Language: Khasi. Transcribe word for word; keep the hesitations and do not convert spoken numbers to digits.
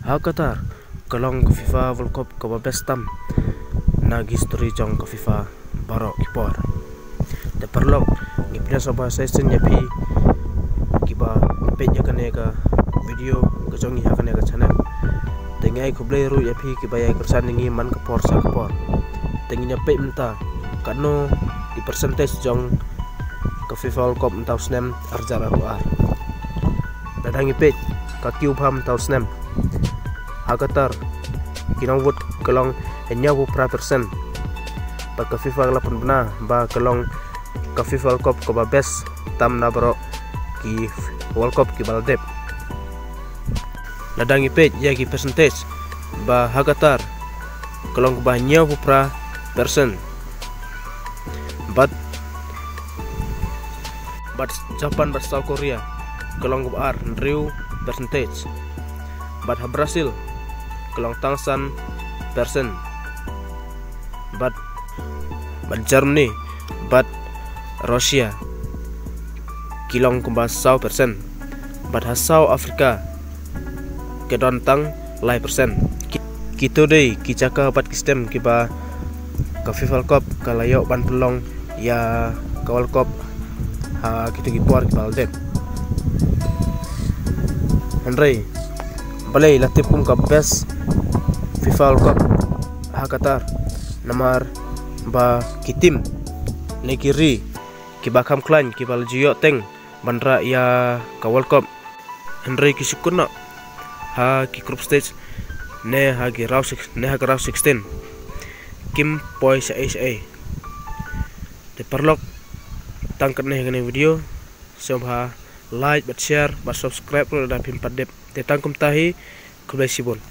Ha Qatar ka long ka FIFA World Cup kaba best tam na ki history jong ka FIFA baroh ki por. Te paralok, ngi pdiang sngewbha sa shisien ïa phi kiba peit ïa kane ka video ka jong ngi ha kane ka channel. Te ngi ai khublei ruh ïa phi kiba ïai kyrshan ïa ngi man ka por sha ka por. Te ngin ïa peit mynta katno ki percentage jong ka FIFA World Cup mynta u snem arhajar arphew ar. Lada ngi peit ka kiew bha mynta u snem ha Qatar, ki nong vote ka long hynñiewphew phra percent. Bad ka FIFA ka la pynbna ba ka long ka FIFA World Cup kaba best tam na baroh ki World Cup kiba la dep. Lada ngi peit ïa ki percentage ba ha Qatar ka long kaba hynñiewphew phra percent. Bad bad Japan bad South Korea ka long kaba ar, hynriew percentage. Bad ha Brazil ka long tang san percent. Bad bad Germany bad Russia ki long kumba saw percent. Bad ha South Africa ka don tang lai percent. Ki, kito dei ki jaka bad ki stem kiba ka FIFA World Cup ka la ïoh ban pynlong ïa ka World Cup ha kito ki por kiba la dep. Hynrei balei la tip kum ka best FIFA World Cup ha Qatar? Namar ba ki team ne ki ri kiba kham khlaiñ kiba la ju ïoh teng ban rah ïa ka World Cup, hynrei ki shu kut noh ha ki group stage ne ha ki round six, ne ha ki round sixteen. Kim poi shaei shaei. Te paralok, tang katne ha kane video. Sngewbha like bad share bad subscribe ruh lada phim pat dep. Te tang kumta hi, khublei shibun.